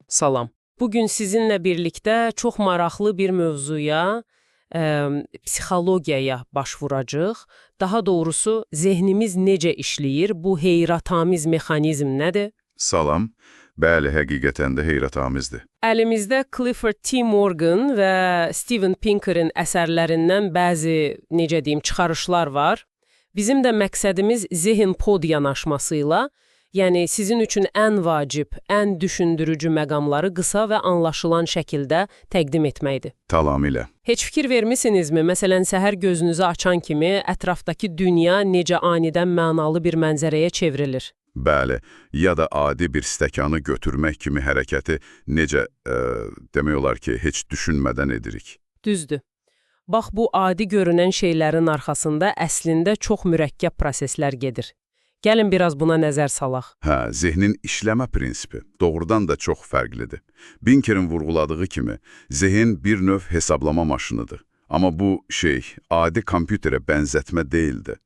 Salam. Bugün sizinlə birlikdə çox maraqlı bir mövzuya, psixologiyaya başvuracağıq. Daha doğrusu, zehnimiz necə işləyir, bu heyrətamiz mexanizm nədir? Salam. Bəli, həqiqətən də heyrətamizdir. Əlimizdə Clifford T. Morgan və Steven Pinker'in əsərlərindən bəzi, necə deyim, çıxarışlar var. Bizim də məqsədimiz zehin pod yanaşmasıyla, yəni sizin üçün ən vacib, ən düşündürücü məqamları qısa və anlaşılan şəkildə təqdim etməkdir. Tamamilə. Heç fikir vermisinizmi? Məsələn, səhər gözünüzü açan kimi ətrafdakı dünya necə anidən mənalı bir mənzərəyə çevrilir? Bəli, ya da adi bir stəkanı götürmək kimi hərəkəti necə, demək olar ki, heç düşünmədən edirik. Düzdür. Bax, bu adi görünən şeylərin arxasında əslində çox mürəkkəb proseslər gedir. Gəlin biraz buna nəzər salaq. Hə, zehnin işləmə prinsipi doğrudan da çox fərqlidir. Pinker'in vurğuladığı kimi, zehin bir növ hesablama maşınıdır. Amma bu şey, adi kompüterə bənzətmə deyildi.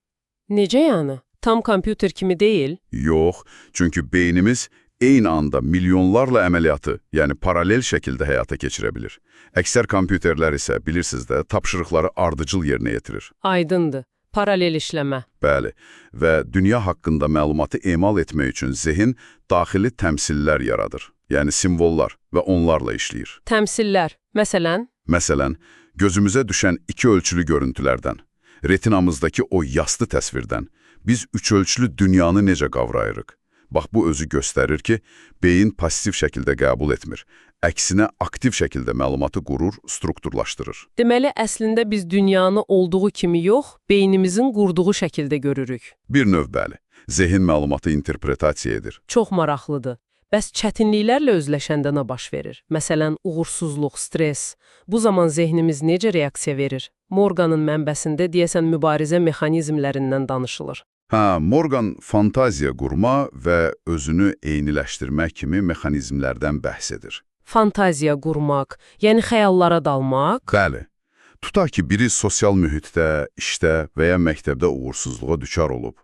Necə yəni? Tam kompüter kimi deyil? Yox, çünki beynimiz eyni anda milyonlarla əməliyyatı, yəni paralel şəkildə həyata keçirə bilir. Əksər kompüterlər isə, bilirsiniz də, tapşırıqları ardıcıl yerinə yetirir. Aydındır. Paralel işləmə. Bəli, və dünya haqqında məlumatı emal etmək üçün zehin daxili təmsillər yaradır. Yəni simvollar və onlarla işləyir. Təmsillər. Məsələn, Məsələn, gözümüzə düşən iki ölçülü görüntülərdən, retinamızdakı o yastı təsvirdən biz üç ölçülü dünyanı necə qavrayırıq? Bax, bu özü göstərir ki, beyin pasiv şəkildə qəbul etmir. Əksinə aktiv şəkildə məlumatı qurur, strukturlaşdırır. Deməli, əslində biz dünyanı olduğu kimi yox, beynimizin qurduğu şəkildə görürük. Bir növ bəli, zehin məlumatı interpretasiya edir. Çox maraqlıdır. Bəs çətinliklərlə özləşəndə nə baş verir? Məsələn, uğursuzluq, stres. Bu zaman zehnimiz necə reaksiya verir? Morganın mənbəsində deyəsən mübarizə mexanizmlərindən danışılır. Hə, Morgan fantaziya qurma və özünü eyniləşdirmək kimi mexanizmlərdən bəhs edir. Fantaziya qurmaq, yəni xəyallara dalmaq. Bəli. Tutaq ki, biri sosial mühitdə, işdə və ya məktəbdə uğursuzluğa düçar olub.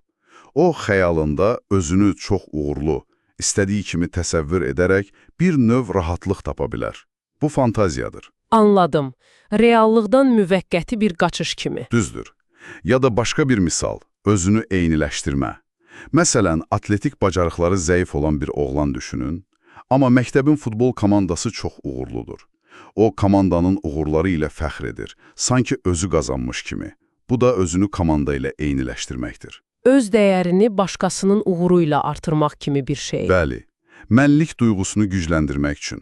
O, xəyalında özünü çox uğurlu, istədiyi kimi təsəvvür edərək bir növ rahatlıq tapa bilər. Bu fantaziyadır. Anladım. Reallıqdan müvəqqəti bir qaçış kimi. Düzdür. Ya da başqa bir misal, özünü eyniləşdirmə. Məsələn, atletik bacarıqları zəif olan bir oğlan düşünün, amma məktəbin futbol komandası çox uğurludur. O, komandanın uğurları ilə fəxr edir, sanki özü qazanmış kimi. Bu da özünü komanda ilə eyniləşdirməkdir. Öz dəyərini başqasının uğuru ilə artırmaq kimi bir şey. Bəli, mənlik duyğusunu gücləndirmək üçün.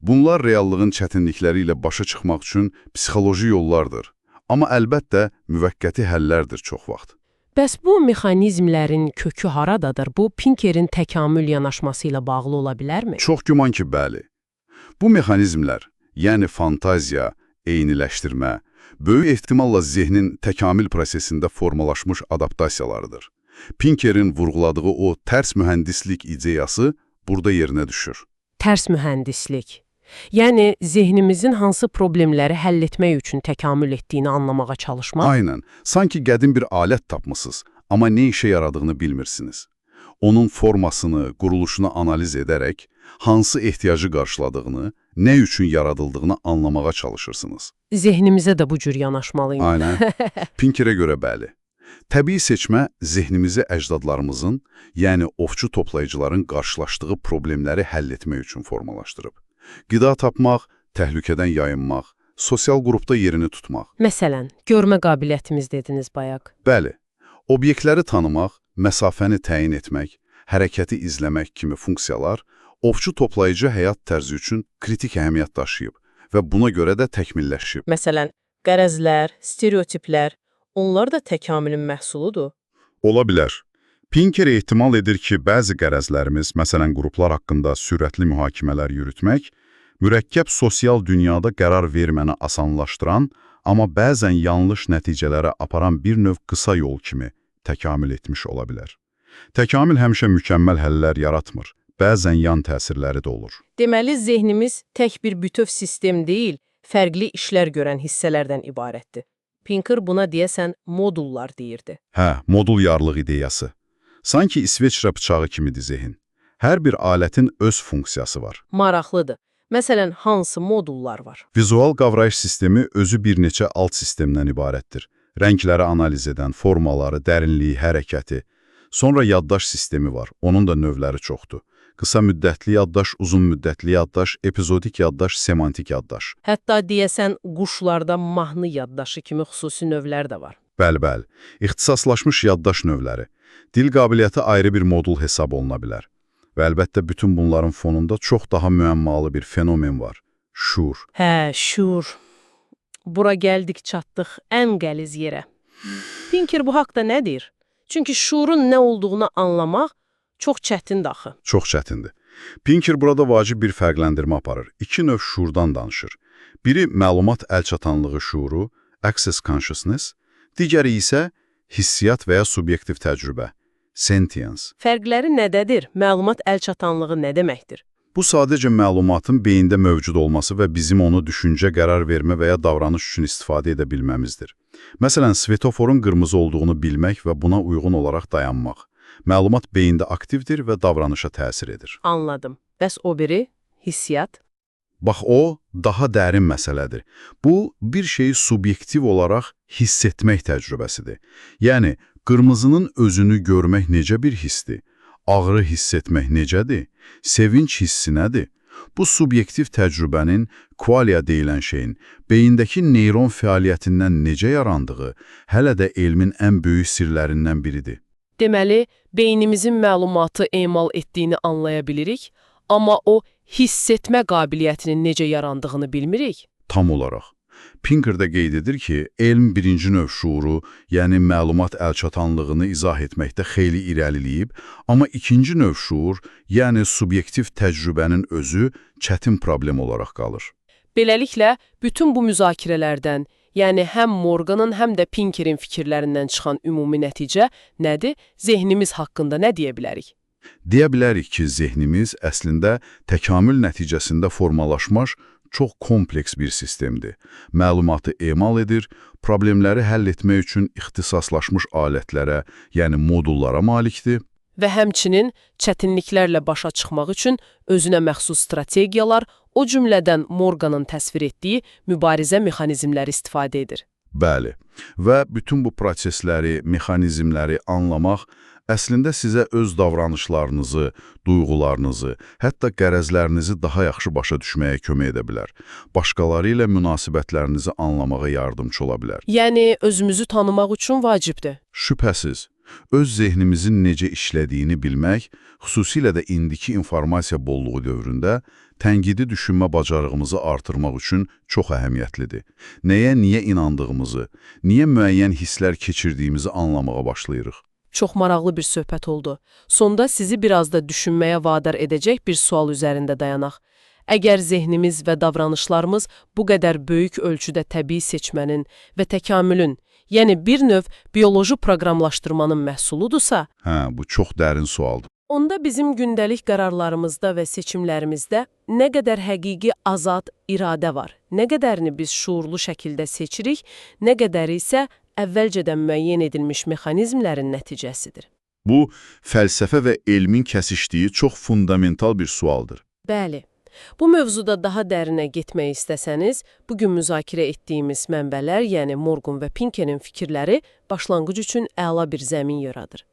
Bunlar reallığın çətinlikləri ilə başa çıxmaq üçün psixoloji yollardır. Amma əlbəttə müvəqqəti həllərdir çox vaxt. Bəs bu mexanizmlərin kökü haradadır? Bu Pinkerin təkamül yanaşması ilə bağlı ola bilərmi? Çox güman ki, bəli. Bu mexanizmlər, yəni fantaziya, eyniləşdirmə, böyük ehtimalla zehnin təkamül prosesində formalaşmış adaptasiyalarıdır. Pinkerin vurğuladığı o tərs mühəndislik ideyası burada yerinə düşür. Tərs mühəndislik. Yəni zehnimizin hansı problemləri həll etmək üçün təkamül etdiyini anlamağa çalışmaq. Aynen. Sanki qədim bir alət tapmısınız, amma nə işə yaradığını bilmirsiniz. Onun formasını, quruluşunu analiz edərək hansı ehtiyacı qarşıladığını, nə üçün yaradıldığını anlamağa çalışırsınız. Zehnimizə də bu cür yanaşmalıyım. Aynen. Pinker'e görə bəli. Təbii seçmə zehnimizi əcdadlarımızın, yəni ovçu toplayıcıların qarşılaşdığı problemləri həll etmək üçün formalaşdırıb. Qida tapmaq, təhlükədən yayınmaq, sosial qrupda yerini tutmaq. Məsələn, görmə qabiliyyətimiz dediniz bayaq. Bəli, obyektləri tanımaq, məsafəni təyin etmək, hərəkəti izləmək kimi funksiyalar ovçu toplayıcı həyat tərzi üçün kritik əhəmiyyət daşıyıb və buna görə də təkmilləşib. Məsələn, qərəzlər, stereotiplər, onlar da təkamülün məhsuludur. Ola bilər. Pinker ehtimal edir ki, bəzi qərəzlərimiz, məsələn, qruplar haqqında sürətli mühakimələr yürütmək, mürəkkəb sosial dünyada qərar verməni asanlaşdıran, amma bəzən yanlış nəticələrə aparan bir növ qısa yol kimi təkamül etmiş ola bilər. Təkamül həmişə mükəmməl həllər yaratmır, bəzən yan təsirləri də olur. Deməli, zehnimiz tək bir bütöv sistem deyil, fərqli işlər görən hissələrdən ibarətdir. Pinker buna deyəsən modullar deyirdi. Hə, modul yarlıq ideyası. Sanki İsveçrə bıçağı kimidir zehin. Hər bir alətin öz funksiyası var. Maraqlıdır. Məsələn, hansı modullar var? Vizual qavrayış sistemi özü bir neçə alt sistemdən ibarətdir. Rəngləri analiz edən, formaları, dərinliyi, hərəkəti. Sonra yaddaş sistemi var. Onun da növləri çoxdur. Qısa müddətli yaddaş, uzun müddətli yaddaş, epizodik yaddaş, semantik yaddaş. Hətta deyəsən quşlarda mahnı yaddaşı kimi xüsusi növlər də var. Bəli, bəli. İxtisaslaşmış yaddaş növləri. Dil qabiliyyəti ayrı bir modul hesab oluna bilər. Və əlbəttə bütün bunların fonunda çox daha müəmmalı bir fenomen var. Şuur. Hə, şuur. Bura gəldik çatdıq ən qəliz yerə. Pinker bu haqda nə deyir? Çünki şuurun nə olduğunu anlamaq çox çətindir axı. Çox çətindir. Pinker burada vacib bir fərqləndirmə aparır. İki növ şuurdan danışır. Biri məlumat əlçatanlığı şuuru, access consciousness, digəri isə hissiyat və ya subyektiv təcrübə, sentience. Fərqləri nədədir? Məlumat əlçatanlığı nə deməkdir? Bu sadəcə məlumatın beyində mövcud olması və bizim onu düşüncə, qərar vermə və ya davranış üçün istifadə edə bilməmizdir. Məsələn, svetoforun qırmızı olduğunu bilmək və buna uyğun olaraq dayanmaq. Məlumat beyində aktivdir və davranışa təsir edir. Anladım. Bəs o biri? Hissiyat? Bax o, daha dərin məsələdir. Bu, bir şeyi subyektiv olaraq hiss etmək təcrübəsidir. Yəni, qırmızının özünü görmək necə bir hissdir? Ağrı hiss etmək necədir? Sevinç hissi nədir? Bu subyektiv təcrübənin, qualia deyilən şeyin, beyindəki neyron fəaliyyətindən necə yarandığı hələ də elmin ən böyük sirlərindən biridir. Deməli, beynimizin məlumatı emal etdiyini anlaya bilirik, amma o hiss etmə qabiliyyətinin necə yarandığını bilmirik. Tam olaraq. Pinker də qeyd edir ki, elm birinci növ şuuru, yəni məlumat əlçatanlığını izah etməkdə xeyli irəliləyib, amma ikinci növ şuur, yəni subyektiv təcrübənin özü çətin problem olaraq qalır. Beləliklə, bütün bu müzakirələrdən, yəni həm Morganın, həm də Pinkerin fikirlərindən çıxan ümumi nəticə nədir? Zehnimiz haqqında nə deyə bilərik? Deyə bilərik ki, zehnimiz əslində təkamül nəticəsində formalaşmış çox kompleks bir sistemdir. Məlumatı emal edir, problemləri həll etmək üçün ixtisaslaşmış alətlərə, yəni modullara malikdir. Və həmçinin çətinliklərlə başa çıxmaq üçün özünə məxsus strategiyalar, o cümlədən Morganın təsvir etdiyi mübarizə mexanizmləri istifadə edir. Bəli, və bütün bu prosesləri, mexanizmləri anlamaq əslində sizə öz davranışlarınızı, duyğularınızı, hətta qərəzlərinizi daha yaxşı başa düşməyə kömək edə bilər. Başqaları ilə münasibətlərinizi anlamağa yardımçı ola bilər. Yəni özümüzü tanımaq üçün vacibdir. Şübhəsiz, öz zehnimizin necə işlədiyini bilmək, xüsusilə də indiki informasiya bolluğu dövründə tənqidi düşünmə bacarığımızı artırmaq üçün çox əhəmiyyətlidir. Nəyə niyə inandığımızı, niyə müəyyən hisslər keçirdiyimizi anlamağa başlayırıq. Çox maraqlı bir söhbət oldu. Sonda sizi biraz da düşünməyə vadar edəcək bir sual üzərində dayanaq. Əgər zehnimiz və davranışlarımız bu qədər böyük ölçüdə təbii seçmənin və təkamülün, yəni bir növ bioloji proqramlaşdırmanın məhsuludursa, Hə, bu çox dərin sualdır. onda bizim gündəlik qərarlarımızda və seçimlərimizdə nə qədər həqiqi azad iradə var, nə qədərini biz şuurlu şəkildə seçirik, nə qədəri isə əvvəlcədən müəyyən edilmiş mexanizmlərin nəticəsidir. Bu, fəlsəfə və elmin kəsişdiyi çox fundamental bir sualdır. Bəli. Bu mövzuda daha dərinə getmək istəsəniz, bugün müzakirə etdiyimiz mənbələr, yəni Morgan və Pinkerin fikirləri başlanğıc üçün əla bir zəmin yaradır.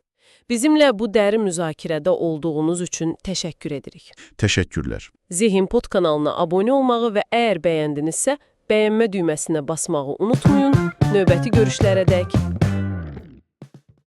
Bizimlə bu dərin müzakirədə olduğunuz üçün təşəkkür edirik. Təşəkkürlər. Zihin Pod kanalına abunə olmağı və əgər bəyəndinizsə, bəyənmə düyməsinə basmağı unutmayın. Növbəti görüşlərə dək.